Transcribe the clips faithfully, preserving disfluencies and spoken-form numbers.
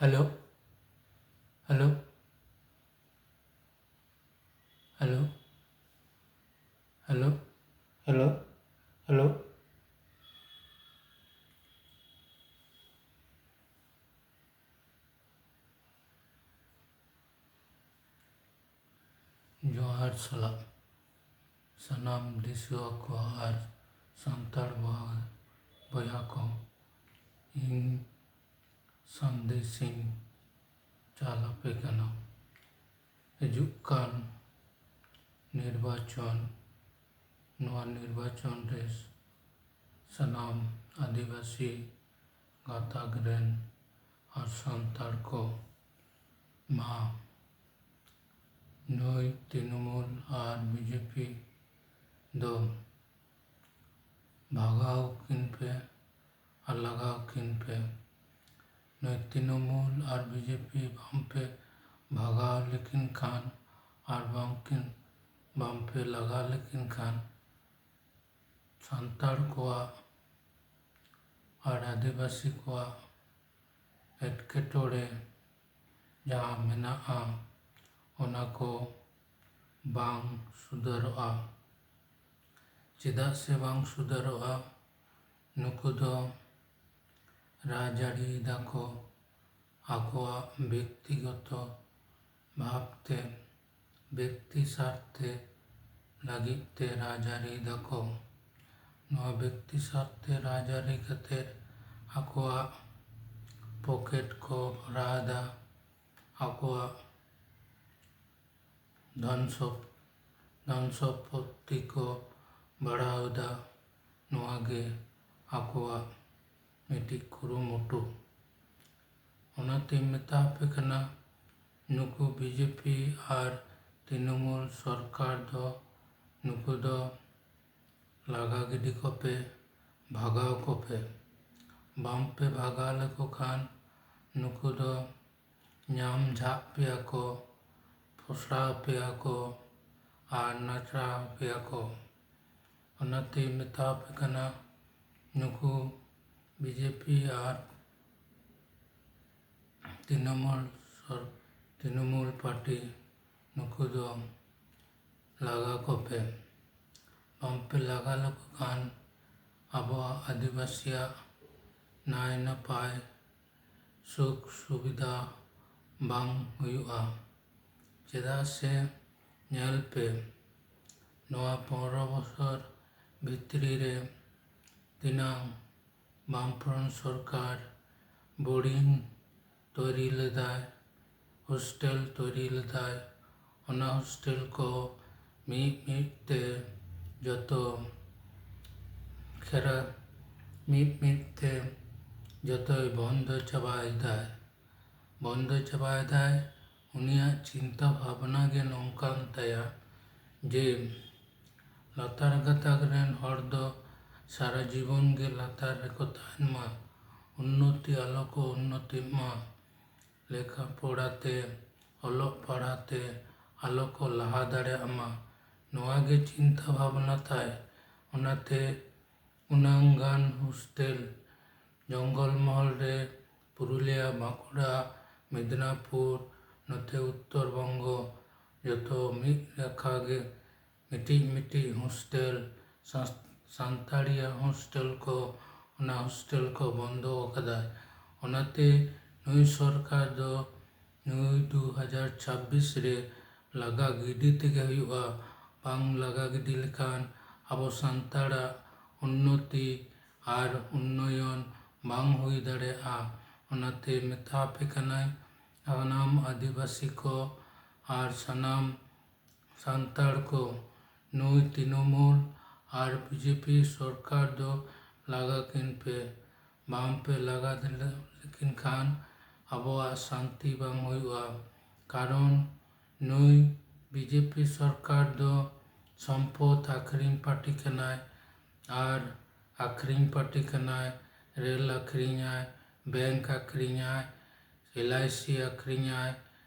Hello, hello, hello, hello, hello, hello, hello. ᱡᱚᱦᱟᱨ ᱥᱟᱞᱟᱜ ᱥᱟᱱᱟᱢ ᱫᱤᱥᱩᱣᱟᱹ ᱠᱚ ᱟᱨ ᱥᱟᱱᱛᱟᱲ ᱵᱚᱭᱦᱟ ᱠᱚ, ᱤᱧ ᱥᱟᱸᱫᱮᱥ ᱤᱧ ᱪᱟᱞ ᱟᱯᱮ ᱠᱟᱱᱟ᱾ ᱦᱤᱡᱩᱜ ᱠᱟᱱ ᱱᱤᱨᱵᱟᱪᱚᱱ, ᱱᱚᱣᱟ ᱱᱤᱨᱵᱟᱪᱚᱱ ᱨᱮ ᱥᱟᱱᱟᱢ ᱟᱹᱫᱤᱵᱟᱹᱥᱤ ᱜᱟᱛᱟᱠ ᱨᱮᱱ ᱟᱨ ᱥᱟᱱᱛᱟᱲ ᱠᱚ ᱢᱟ ᱱᱩᱭ ᱛᱨᱤᱱᱢᱩᱞ ᱟᱨ ᱵᱤᱡᱮᱯᱤ ᱫᱚ ᱵᱷᱟᱜᱟᱣ ᱠᱤᱱ ᱯᱮ ᱟᱨ ᱞᱟᱜᱟᱣ ᱠᱤᱱ ᱯᱮ᱾ ᱱᱩᱭ ᱛᱨᱤᱱᱢᱩᱞ ᱟᱨ ᱵᱤᱡᱮᱯᱤ ᱵᱟᱝ ᱯᱮ ᱵᱷᱟᱜᱟᱣ ᱞᱮᱠᱤᱱ ᱠᱷᱟᱱ ᱟᱨ ᱵᱟᱝ ᱠᱤᱱ, ᱵᱟᱝ ᱯᱮ ᱞᱟᱜᱟᱣ ᱞᱮᱠᱤᱱ ᱠᱷᱟᱱ ᱥᱟᱱᱛᱟᱲ ᱠᱚᱣᱟᱜ ᱟᱨ ᱟᱹᱫᱤᱵᱟᱹᱥᱤ ᱠᱚᱣᱟᱜ ᱮᱴᱠᱮᱴᱚᱬᱮ ᱡᱟᱦᱟᱸ ᱢᱮᱱᱟᱜᱼᱟ, ᱚᱱᱟ ᱠᱚ ᱵᱟᱝ ᱥᱩᱫᱷᱟᱹᱨᱚᱜᱼᱟ᱾ ᱪᱮᱫᱟᱜ ᱥᱮ ᱵᱟᱝ ᱥᱩᱫᱷᱟᱹᱨᱚᱜᱼᱟ? ᱱᱩᱠᱩ ᱫᱚ ᱨᱟᱡᱽᱟᱹᱨᱤ ᱫᱟᱠᱚ ᱟᱠᱚᱣᱟᱜ ᱵᱮᱠᱛᱤᱜᱚᱛᱚ ᱵᱷᱟᱵᱽᱛᱮ, ᱵᱮᱠᱛᱤ ᱥᱟᱨᱛᱷᱮ ᱞᱟᱹᱜᱤᱫ ᱛᱮ ᱨᱟᱡᱽᱟᱹᱨᱤ ᱫᱟᱠᱚ᱾ ᱱᱚᱣᱟ ᱵᱮᱠᱛᱤ ᱥᱟᱨᱛᱷᱮ ᱨᱟᱡᱽᱟᱹᱨᱤ ᱠᱟᱛᱮ ᱟᱠᱚᱣᱟᱜ ᱯᱚᱠᱮᱴ ᱠᱚ ᱵᱷᱚᱨᱟᱣ ᱮᱫᱟ, ᱟᱠᱚᱣᱟᱜ ᱫᱷᱚᱱ ᱥᱚᱢ-, ᱫᱷᱚᱱ ᱥᱚᱢᱯᱚᱛᱛᱤ ᱠᱚ ᱵᱟᱲᱦᱟᱣ ᱮᱫᱟ᱾ ᱱᱚᱣᱟ ᱜᱮ ᱟᱠᱚᱣᱟᱜ ᱢᱤᱫᱴᱤᱡ ᱠᱩᱨᱩᱢᱩᱴᱩ᱾ ᱚᱱᱟᱛᱮᱧ ᱢᱮᱛᱟ ᱟᱯᱮ ᱠᱟᱱᱟ, ᱱᱩᱠᱩ ᱵᱤᱡᱮᱯᱤ ᱟᱨ ᱛᱨᱤᱱᱢᱩᱞ ᱥᱚᱨᱠᱟᱨ ᱫᱚ, ᱱᱩᱠᱩ ᱫᱚ ᱞᱟᱜᱟ ᱜᱤᱰᱤ ᱠᱚᱯᱮ, ᱵᱷᱟᱜᱟᱣ ᱠᱚᱯᱮ᱾ ᱵᱟᱝ ᱯᱮ ᱵᱷᱟᱜᱟᱣ ᱞᱮᱠᱚ ᱠᱷᱟᱱ ᱱᱩᱠᱩ ᱫᱚ ᱧᱟᱢ ᱡᱷᱟᱜ ᱯᱮᱭᱟ ᱠᱚ, ᱯᱷᱚᱥᱲᱟᱣ ᱯᱮᱭᱟ ᱠᱚ ᱟᱨ ᱱᱟᱪᱲᱟᱣ ᱯᱮᱭᱟ ᱠᱚ᱾ ᱚᱱᱟᱛᱮᱧ ᱢᱮᱛᱟ ᱟᱯᱮ ᱠᱟᱱᱟ, ᱱᱩᱠᱩ ᱵᱤᱡᱮᱯᱤ ᱟᱨ ᱛᱨᱤᱱᱚᱢᱩᱞ ᱥᱚᱨ ᱛᱨᱤᱱᱚᱢᱩᱞ ᱯᱟᱨᱴᱤ, ᱱᱩᱠᱩ ᱫᱚ ᱞᱟᱜᱟ ᱠᱚᱯᱮ᱾ ᱵᱟᱝᱯᱮ ᱞᱟᱜᱟ ᱞᱮᱠᱚ ᱠᱷᱟᱱ ᱟᱵᱚᱣᱟᱜ ᱟᱹᱫᱤᱵᱟᱹᱥᱤᱭᱟᱜ ᱱᱟᱭ ᱱᱟᱯᱟᱭ ᱥᱩᱠ ᱥᱩᱵᱤᱫᱷᱟ ᱵᱟᱝ ᱦᱩᱭᱩᱜᱼᱟ᱾ ᱪᱮᱫᱟᱜ ᱥᱮ ᱧᱮᱞ ᱯᱮ, ᱱᱚᱣᱟ ᱯᱚᱱᱨᱚ ᱵᱚᱪᱷᱚᱨ ᱵᱷᱤᱛᱨᱤ ᱨᱮ ᱛᱤᱱᱟᱹᱝ ᱵᱟᱢᱯᱷᱨᱚᱱᱴ ᱥᱚᱨᱠᱟᱨ ᱵᱳᱨᱰᱤᱝ ᱛᱚᱭᱨᱤ ᱞᱮᱫᱟᱭ, ᱦᱳᱥᱴᱮᱞ ᱛᱚᱭᱨᱤ ᱞᱮᱫᱟᱭ᱾ ᱚᱱᱟ ᱦᱳᱥᱴᱮᱞ ᱠᱚ ᱢᱤᱫ ᱢᱤᱫ ᱛᱮ ᱡᱚᱛᱚ ᱠᱷᱮᱨᱟ ᱢᱤᱫ ᱢᱤᱫ ᱛᱮ ᱡᱚᱛᱚᱭ ᱵᱚᱱᱫᱚ ᱪᱟᱵᱟᱭᱮᱫᱟᱭ᱾ ᱵᱚᱱᱫᱚ ᱪᱟᱵᱟᱭᱮᱫᱟᱭ᱾ ᱩᱱᱤᱭᱟᱜ ᱪᱤᱱᱛᱟᱹ ᱵᱷᱟᱵᱽᱱᱟ ᱜᱮ ᱱᱚᱝᱠᱟᱱ ᱛᱟᱭᱟ ᱡᱮ ᱞᱟᱛᱟᱨ ᱜᱟᱛᱟᱠ ᱨᱮᱱ ᱦᱚᱲ ᱫᱚ ᱥᱟᱨᱟ ᱡᱤᱵᱚᱱ ᱜᱮ ᱞᱟᱛᱟᱨ ᱨᱮᱠᱚ ᱛᱟᱦᱮᱱ ᱢᱟ, ᱩᱱᱱᱚᱛᱤ ᱟᱞᱚ ᱠᱚ ᱩᱱᱱᱚᱛᱤᱜ ᱢᱟ, ᱞᱮᱠᱷᱟ ᱯᱚᱲᱟ ᱛᱮ, ᱚᱞᱚᱜ ᱯᱟᱲᱦᱟᱣ ᱛᱮ ᱟᱞᱚ ᱠᱚ ᱞᱟᱦᱟ ᱫᱟᱲᱮᱭᱟᱜ ᱢᱟ, ᱱᱚᱣᱟ ᱜᱮ ᱪᱤᱱᱛᱟᱹ ᱵᱷᱟᱵᱽᱱᱟ ᱛᱟᱭ᱾ ᱚᱱᱟᱛᱮ ᱩᱱᱟᱹᱝ ᱜᱟᱱ ᱦᱳᱥᱴᱮᱞ ᱡᱚᱝᱜᱚᱞ ᱢᱚᱦᱚᱞ ᱨᱮ ᱯᱩᱨᱩᱞᱤᱭᱟ, ᱵᱟᱸᱠᱩᱲᱟ, ᱢᱮᱫᱽᱱᱟᱯᱩᱨ, ᱱᱚᱛᱮ ᱩᱛᱛᱚᱨ ᱵᱚᱝᱜᱚ ᱡᱚᱛᱚ ᱢᱤᱫ ᱞᱮᱠᱷᱟ ᱜᱮ ᱢᱤᱫᱴᱤᱡ ᱢᱤᱫᱴᱤᱡ ᱦᱳᱥᱴᱮᱞ, ᱥᱟᱱ-, ᱥᱟᱱᱛᱟᱲᱤᱭᱟᱜ ᱦᱳᱥᱴᱮᱞ ᱠᱚ, ᱚᱱᱟ ᱦᱳᱥᱴᱮᱞ ᱠᱚ ᱵᱚᱱᱫᱚ ᱟᱠᱟᱫᱟ᱾ ᱚᱱᱟᱛᱮ ᱱᱩᱭ ᱥᱚᱨᱠᱟᱨ ᱫᱚ ᱱᱩᱭ ᱫᱩ ᱦᱟᱡᱟᱨ ᱪᱷᱟᱵᱵᱤᱥ ᱨᱮ ᱞᱟᱜᱟ ᱜᱤᱰᱤ ᱛᱮᱜᱮ ᱦᱩᱭᱩᱜᱼᱟ᱾ ᱵᱟᱝ ᱞᱟᱜᱟ ᱜᱤᱰᱤ ᱞᱮᱠᱷᱟᱱ ᱟᱵᱚ ᱥᱟᱱᱛᱟᱲᱟᱜ ᱩᱱᱱᱚᱛᱤ ᱟᱨ ᱩᱱᱱᱚᱭᱚᱱ ᱵᱟᱝ ᱦᱩᱭ ᱫᱟᱲᱮᱭᱟᱜᱼᱟ᱾ ᱚᱱᱟᱛᱮ ᱢᱮᱛᱟ ᱟᱯᱮ ᱠᱟᱱᱟᱭ, ᱥᱟᱱᱟᱢ ᱟᱹᱫᱤᱵᱟᱹᱥᱤ ᱠᱚ ᱟᱨ ᱥᱟᱱᱟᱢ ᱥᱟᱱᱛᱟᱲ ᱠᱚ, ᱱᱩᱭ ᱛᱨᱤᱱᱚᱢᱩᱞ ᱟᱨ ᱵᱤᱡᱮᱯᱤ ᱥᱚᱨᱠᱟᱨ ᱫᱚ ᱞᱟᱜᱟ ᱠᱤᱱ ᱯᱮ᱾ ᱵᱟᱝ ᱯᱮ ᱞᱟᱜᱟ ᱫᱟᱲᱮ-, ᱞᱮᱠᱤᱱ ᱠᱷᱟᱱ ᱟᱵᱚᱣᱟᱜ ᱥᱟᱱᱛᱤ ᱵᱟᱝ ᱦᱩᱭᱩᱜᱼᱟ᱾ ᱠᱟᱨᱚᱱ ᱱᱩᱭ ᱵᱤᱡᱮᱯᱤ ᱥᱚᱨᱠᱟᱨ ᱫᱚ ᱥᱚᱢᱯᱚᱫ ᱟᱹᱠᱷᱨᱤᱧ ᱯᱟᱨᱴᱤ ᱠᱟᱱᱟᱭ ᱟᱨ ᱟᱹᱠᱷᱨᱤᱧ ᱯᱟᱨᱴᱤ ᱠᱟᱱᱟᱭ᱾ ᱨᱮᱞ ᱟᱹᱠᱷᱨᱤᱧᱟᱭ, ᱵᱮᱝᱠ ᱟᱹᱠᱷᱨᱤᱧᱟᱭ, ᱮᱞ ᱟᱭ ᱥᱤ ᱟᱹᱠᱷᱨᱤᱧᱟᱭ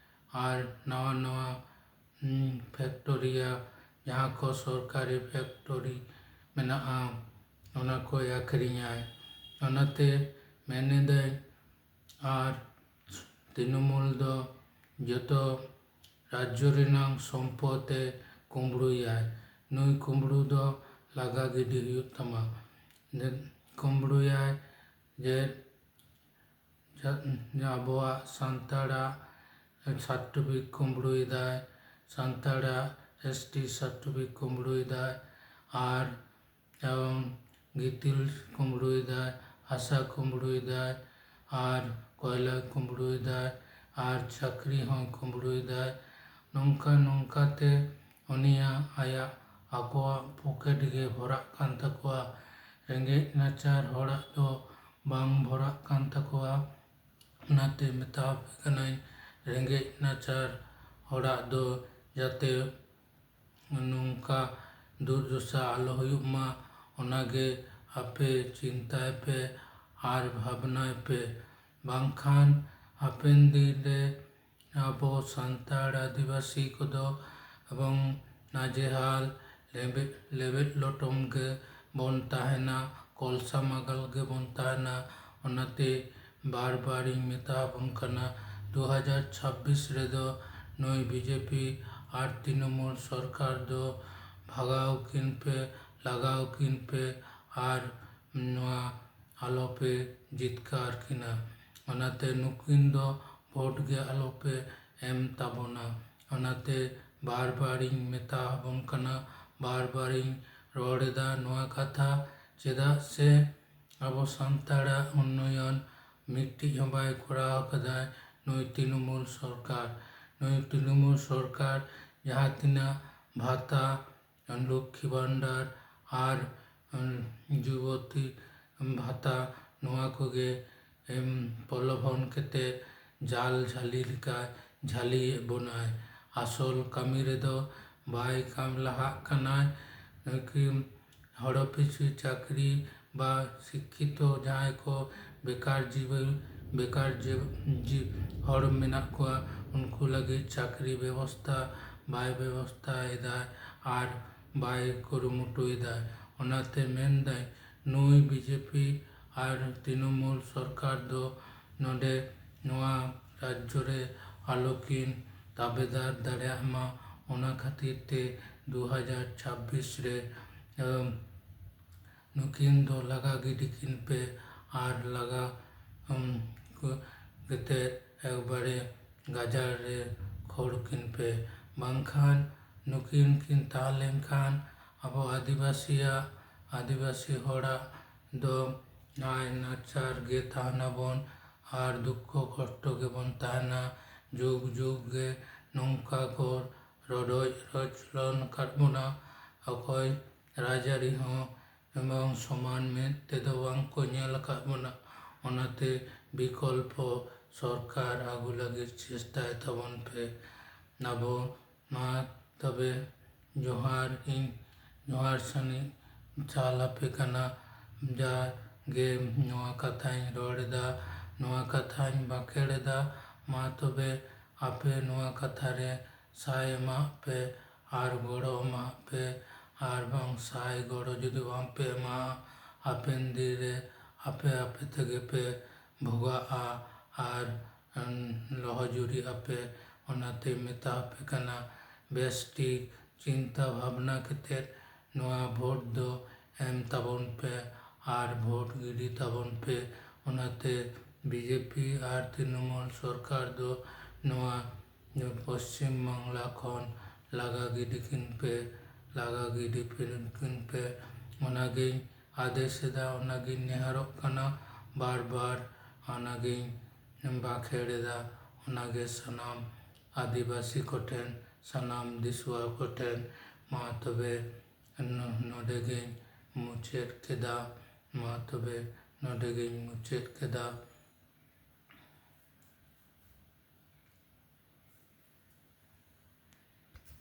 ᱟᱨ ᱱᱟᱣᱟ ᱱᱟᱣᱟ, ᱦᱩᱸ, ᱯᱷᱮᱠᱴᱚᱨᱤᱭᱟ, ᱡᱟᱦᱟᱸ ᱠᱚ ᱥᱚᱨᱠᱟᱨᱤ ᱯᱷᱮᱠᱴᱚᱨᱤ ᱢᱮᱱᱟᱜᱼᱟ, ᱚᱱᱟ ᱠᱚᱭ ᱟᱹᱠᱷᱨᱤᱧᱟᱭ᱾ ᱚᱱᱟᱛᱮ ᱢᱮᱱ ᱮᱫᱟᱹᱧ, ᱟᱨ ᱛᱨᱤᱱᱚᱢᱩᱞ ᱫᱚ ᱡᱚᱛᱚ ᱨᱟᱡᱽᱡᱚ ᱨᱮᱱᱟᱜ ᱥᱚᱢᱯᱚᱫ ᱮ ᱠᱩᱢᱵᱽᱲᱩᱭᱟᱭ᱾ ᱱᱩᱭ ᱠᱩᱢᱵᱽᱲᱩ ᱫᱚ ᱞᱟᱜᱟ ᱜᱤᱰᱤ ᱦᱩᱭᱩᱜ ᱛᱟᱢᱟ᱾ ᱠᱩᱢᱵᱽᱲᱩᱭᱟᱭ ᱡᱮ ᱡᱟ-, ᱟᱵᱚᱣᱟᱜ ᱥᱟᱱᱛᱟᱲᱟᱜ certificate ᱠᱩᱢᱵᱽᱲᱩᱭᱮᱫᱟᱭ, ᱥᱟᱱᱛᱟᱲᱟᱜ S T certificate ᱠᱩᱢᱵᱽᱲᱩᱭᱮᱫᱟᱭ, ᱟᱨ ᱮᱵᱚᱝ ᱜᱤᱛᱤᱞ ᱠᱩᱢᱵᱽᱲᱩᱭᱮᱫᱟᱭ, ᱦᱟᱥᱟ ᱠᱩᱢᱵᱽᱲᱩᱭᱮᱫᱟᱭ, ᱟᱨ ᱠᱚᱭᱞᱟ ᱠᱩᱢᱵᱽᱲᱩᱭᱮᱫᱟᱭ, ᱟᱨ ᱪᱟᱹᱠᱨᱤ ᱦᱚᱸᱭ ᱠᱩᱢᱵᱽᱲᱩᱭᱮᱫᱟᱭ᱾ ᱱᱚᱝᱠᱟ ᱱᱚᱝᱠᱟ ᱛᱮ ᱩᱱᱤᱭᱟᱜ, ᱟᱭᱟᱜ, ᱟᱠᱚᱣᱟᱜ ᱯᱚᱠᱮᱴ ᱜᱮ ᱵᱷᱚᱨᱟᱜ ᱠᱟᱱ ᱛᱟᱠᱚᱣᱟ᱾ ᱨᱮᱸᱜᱮᱡ ᱱᱟᱪᱟᱨ ᱦᱚᱲᱟᱜ ᱫᱚ ᱵᱟᱝ ᱵᱷᱚᱨᱟᱜ ᱠᱟᱱ ᱛᱟᱠᱚᱣᱟ᱾ ᱚᱱᱟᱛᱮ ᱢᱮᱛᱟᱣᱟᱯᱮ ᱠᱟᱹᱱᱟᱹᱧ, ᱨᱮᱸᱜᱮᱡ ᱱᱟᱪᱟᱨ ᱦᱚᱲᱟᱜ ᱫᱚ ᱡᱟᱛᱮ ᱱᱚᱝᱠᱟ ᱫᱩᱨᱫᱚᱥᱟ ᱟᱞᱚ ᱦᱩᱭᱩᱜ ᱢᱟ, ᱚᱱᱟᱜᱮ ᱟᱯᱮ ᱪᱤᱱᱛᱟᱭ ᱯᱮ ᱟᱨ ᱵᱷᱟᱵᱽᱱᱟᱭ ᱯᱮ᱾ ᱵᱟᱝᱠᱷᱟᱱ ᱦᱟᱯᱮᱱ ᱫᱤᱱ ᱨᱮ ᱟᱵᱚ ᱥᱟᱱᱛᱟᱲ ᱟᱹᱫᱤᱵᱟᱹᱥᱤ ᱠᱚᱫᱚ ᱮᱵᱚᱝ ᱱᱟᱡᱮᱦᱟᱞ ᱞᱮᱵᱮᱫ, ᱞᱮᱵᱮᱫ ᱞᱚᱴᱚᱢ ᱜᱮ ᱵᱚᱱ ᱛᱟᱦᱮᱱᱟ, ᱠᱚᱞᱥᱟ ᱢᱟᱜᱟᱞ ᱜᱮ ᱵᱚᱱ ᱛᱟᱦᱮᱱᱟ᱾ ᱚᱱᱟᱛᱮ ᱵᱟᱨ ᱵᱟᱨᱤᱧ ᱢᱮᱛᱟ ᱟᱵᱚᱱ ᱠᱟᱱᱟ, ᱫᱩ ᱦᱟᱡᱟᱨ ᱪᱷᱟᱵᱵᱤᱥ ᱨᱮᱫᱚ ᱱᱩᱭ B J P ᱟᱨ ᱛᱨᱤᱱᱚᱢᱩᱞ ᱥᱚᱨᱠᱟᱨ ᱫᱚ ᱵᱷᱟᱜᱟᱣ ᱠᱤᱱ ᱯᱮ, ᱞᱟᱜᱟᱣ ᱠᱤᱱ ᱯᱮ ᱟᱨ ᱱᱚᱣᱟ ᱟᱞᱚᱯᱮ ᱡᱤᱛᱠᱟᱹᱨ ᱠᱤᱱᱟ᱾ ᱚᱱᱟᱛᱮ ᱱᱩᱠᱤᱱ ᱫᱚ ᱵᱷᱳᱴ ᱜᱮ ᱟᱞᱚᱯᱮ ᱮᱢ ᱛᱟᱵᱚᱱᱟ᱾ ᱚᱱᱟᱛᱮ ᱵᱟᱨ ᱵᱟᱨᱤᱧ ᱢᱮᱛᱟ ᱟᱵᱚᱱ ᱠᱟᱱᱟ, ᱵᱟᱨ ᱵᱟᱨᱤᱧ ᱨᱚᱲ ᱮᱫᱟ ᱱᱚᱣᱟ ᱠᱟᱛᱷᱟ, ᱪᱮᱫᱟᱜ ᱥᱮ ᱟᱵᱚ ᱥᱟᱱᱛᱟᱲᱟᱜ ᱩᱱᱱᱚᱭᱚᱱ ᱢᱤᱫᱴᱤᱡ ᱦᱚᱸ ᱵᱟᱭ ᱠᱚᱨᱟᱣ ᱟᱠᱟᱫᱟᱭ ᱱᱩᱭ ᱛᱨᱤᱱᱚᱢᱩᱞ ᱥᱚᱨᱠᱟᱨ᱾ ᱱᱩᱭ ᱛᱨᱤᱱᱚᱢᱩᱞ ᱥᱚᱨᱠᱟᱨ ᱡᱟᱦᱟᱸ ᱛᱤᱱᱟᱹᱜ ᱵᱷᱟᱛᱟ, ᱞᱚᱠᱠᱷᱤ ᱵᱷᱟᱱᱰᱟᱨ ᱟᱨ, ᱩᱢ, ᱡᱩᱵᱚᱛᱤ ᱵᱷᱟᱛᱟ, ᱱᱚᱣᱟ ᱠᱚᱜᱮ, ᱮᱢ, ᱯᱨᱚᱞᱳᱵᱷᱚᱱ ᱠᱟᱛᱮ ᱡᱟᱞ ᱡᱷᱟᱹᱞᱤ ᱞᱮᱠᱟ ᱡᱷᱟᱹᱞᱤᱭᱮᱫ ᱵᱚᱱᱟᱭ᱾ ᱟᱥᱚᱞ ᱠᱟᱹᱢᱤ ᱨᱮᱫᱚ ᱵᱟᱭ ᱠᱟᱢ ᱞᱟᱦᱟᱜ ᱠᱟᱱᱟᱭ᱾ ᱱᱩᱠᱤᱱ ᱦᱚᱲ ᱯᱤᱪᱷᱩ ᱪᱟᱹᱠᱨᱤ ᱵᱟ ᱥᱤᱠᱠᱷᱤᱛᱚ ᱡᱟᱦᱟᱸᱭ ᱠᱚ ᱵᱮᱠᱟᱨ ᱡᱤᱵᱤ, ᱵᱮᱠᱟᱨ ᱡᱤ-, ᱡᱤ-, ᱦᱚᱲ ᱢᱮᱱᱟᱜ ᱠᱚᱣᱟ, ᱩᱱᱠᱩ ᱞᱟᱹᱜᱤᱫ ᱪᱟᱹᱠᱨᱤ ᱵᱮᱵᱚᱥᱛᱟ ᱵᱟᱭ ᱵᱮᱵᱚᱥᱛᱟ ᱮᱫᱟᱭ ᱟᱨ ᱵᱟᱭ ᱠᱩᱨᱩᱢᱩᱴᱩᱭᱮᱫᱟ᱾ ᱚᱱᱟᱛᱮ ᱢᱮᱱᱫᱟᱹᱧ, ᱱᱩᱭ B J P ᱟᱨ ᱛᱨᱤᱱᱚᱢᱩᱞ ᱥᱚᱨᱠᱟᱨ ᱫᱚ ᱱᱚᱰᱮ ᱱᱚᱣᱟ ᱨᱟᱡᱽᱡᱚ ᱨᱮ ᱟᱞᱚᱠᱤᱱ ᱛᱟᱵᱮᱫᱟᱨ ᱫᱟᱲᱮᱭᱟᱜ ᱢᱟ᱾ ᱚᱱᱟ ᱠᱷᱟᱹᱛᱤᱨ ᱛᱮ ᱫᱩ ᱦᱟᱡᱟᱨ ᱪᱷᱟᱵᱵᱤᱥ ᱨᱮ, ᱮᱢ, ᱱᱩᱠᱤᱱ ᱫᱚ ᱞᱟᱜᱟ ᱜᱤᱰᱤ ᱠᱤᱱ ᱯᱮ ᱟᱨ ᱞᱟᱜᱟ, ᱮᱢ, ᱠᱚ-, ᱠᱟᱛᱮᱫ ᱮᱠᱵᱟᱨᱮ ᱜᱟᱡᱟᱲ ᱨᱮ ᱠᱷᱟᱹᱲ ᱠᱤᱱ ᱯᱮ, ᱵᱟᱝᱠᱷᱟᱱ ᱱᱩᱠᱤᱱ ᱠᱤᱱ ᱛᱟᱦᱮᱸ ᱞᱮᱱᱠᱷᱟᱱ ᱟᱵᱚ ᱟᱹᱫᱤᱵᱟᱹᱥᱤᱭᱟᱜ, ᱟᱹᱫᱤᱵᱟᱹᱥᱤ ᱦᱚᱲᱟᱜ ᱫᱚ ᱱᱟᱭ ᱱᱟᱪᱟᱨ ᱜᱮ ᱛᱟᱦᱮᱱᱟᱵᱚᱱ ᱟᱨ ᱫᱩᱠᱠᱷᱚ ᱠᱚᱥᱴᱚ ᱜᱮᱵᱚᱱ ᱛᱟᱦᱮᱱᱟ᱾ ᱡᱩᱜᱽ ᱡᱩᱜᱽ ᱜᱮ ᱱᱚᱝᱠᱟ ᱠᱚ ᱨᱚᱰᱚᱡ ᱠᱚᱪᱞᱚᱱ ᱟᱠᱟᱫ ᱵᱚᱱᱟ᱾ ᱚᱠᱚᱭ ᱨᱟᱡᱽᱟᱹᱨᱤ ᱦᱚᱸ ᱮᱵᱚᱝ ᱥᱚᱢᱟᱱ ᱢᱮᱫ ᱛᱮᱫᱚ ᱵᱟᱝ ᱠᱚ ᱧᱮᱞ ᱟᱠᱟᱫ ᱵᱚᱱᱟ᱾ ᱚᱱᱟᱛᱮ ᱵᱤᱠᱚᱞᱯᱚ ᱥᱚᱨᱠᱟᱨ ᱟᱹᱜᱩ ᱞᱟᱹᱜᱤᱫ ᱪᱮᱥᱴᱟᱭ ᱛᱟᱵᱚᱱ ᱯᱮ᱾ ᱟᱵᱚ ᱢᱟ ᱛᱚᱵᱮ ᱡᱚᱦᱟᱨ, ᱤᱧ ᱡᱚᱦᱟᱨ ᱥᱟᱹᱱᱤᱡ ᱪᱟᱞ ᱟᱯᱮ ᱠᱟᱱᱟ᱾ ᱡᱟ ᱜᱮ ᱱᱚᱣᱟ ᱠᱟᱛᱷᱟᱧ ᱨᱚᱲ ᱮᱫᱟ, ᱱᱚᱣᱟ ᱠᱟᱛᱷᱟᱧ ᱵᱟᱸᱠᱷᱮᱲ ᱮᱫᱟ, ᱢᱟ ᱛᱚᱵᱮ ᱟᱯᱮ ᱱᱚᱣᱟ ᱠᱟᱛᱷᱟ ᱨᱮ ᱥᱟᱭ ᱮᱢᱟᱜ ᱯᱮ ᱟᱨ ᱜᱚᱲᱚ ᱮᱢᱟᱜ ᱯᱮ᱾ ᱟᱨ ᱵᱟᱝ ᱥᱟᱭ ᱜᱚᱲᱚ ᱡᱩᱫᱤ ᱵᱟᱝ ᱯᱮ ᱮᱢᱟᱜᱼᱟ, ᱦᱟᱯᱮᱱ ᱫᱤᱱ ᱨᱮ ᱟᱯᱮ ᱟᱯᱮ ᱛᱮᱜᱮ ᱯᱮ ᱵᱷᱚᱜᱟᱜᱼᱟ ᱟᱨ, ᱩᱸ, ᱞᱚᱦᱚᱡᱩᱨᱤᱜ ᱟᱯᱮ᱾ ᱚᱱᱟᱛᱮ ᱢᱮᱛᱟ ᱟᱯᱮ ᱠᱟᱱᱟ, ᱵᱮᱥ ᱴᱷᱤᱠ ᱪᱤᱱᱛᱟ ᱵᱷᱟᱵᱽᱱᱟ ᱠᱟᱛᱮᱫ ᱱᱚᱣᱟ ᱵᱷᱳᱴ ᱫᱚ ᱮᱢ ᱛᱟᱵᱚᱱ ᱯᱮ ᱟᱨ ᱵᱷᱳᱴ ᱜᱤᱰᱤ ᱛᱟᱵᱚᱱ ᱯᱮ᱾ ᱚᱱᱟᱛᱮ ᱵᱤᱡᱮᱯᱤ ᱟᱨ ᱛᱨᱤᱱᱚᱢᱩᱞ ᱥᱚᱨᱠᱟᱨ ᱫᱚ ᱱᱚᱣᱟ ᱯᱚᱥᱪᱤᱢ ᱵᱟᱝᱞᱟ ᱠᱷᱚᱱ ᱞᱟᱜᱟ ᱜᱤᱰᱤ ᱠᱤᱱ ᱯᱮ, ᱞᱟᱜᱟ ᱜᱤᱰᱤ ᱠᱤᱱ ᱯᱮ᱾ ᱚᱱᱟᱜᱤᱧ ᱟᱫᱮᱥ ᱮᱫᱟ, ᱚᱱᱟᱜᱤᱧ ᱱᱮᱦᱚᱨᱚᱜ ᱠᱟᱱᱟ ᱵᱟᱨ ᱵᱟᱨ, ᱚᱱᱟᱜᱤᱧ ᱵᱟᱸᱠᱷᱮᱲ ᱮᱫᱟ᱾ ᱚᱱᱟᱜᱮ ᱥᱟᱱᱟᱢ ᱟᱹᱫᱤᱵᱟᱹᱥᱤ ᱠᱚᱴᱷᱮᱱ, ᱥᱟᱱᱟᱢ ᱫᱤᱥᱩᱣᱟ ᱠᱚᱴᱷᱮᱱ᱾ ᱢᱟ ᱛᱚᱵᱮ ᱱᱚ-, ᱱᱚᱰᱮ ᱜᱤᱧ ᱢᱩᱪᱟᱹᱫ ᱠᱮᱫᱟ᱾ ᱢᱟ ᱛᱚᱵᱮ ᱱᱚᱰᱮ ᱜᱤᱧ ᱢᱩᱪᱟᱹᱫ ᱠᱮᱫᱟ᱾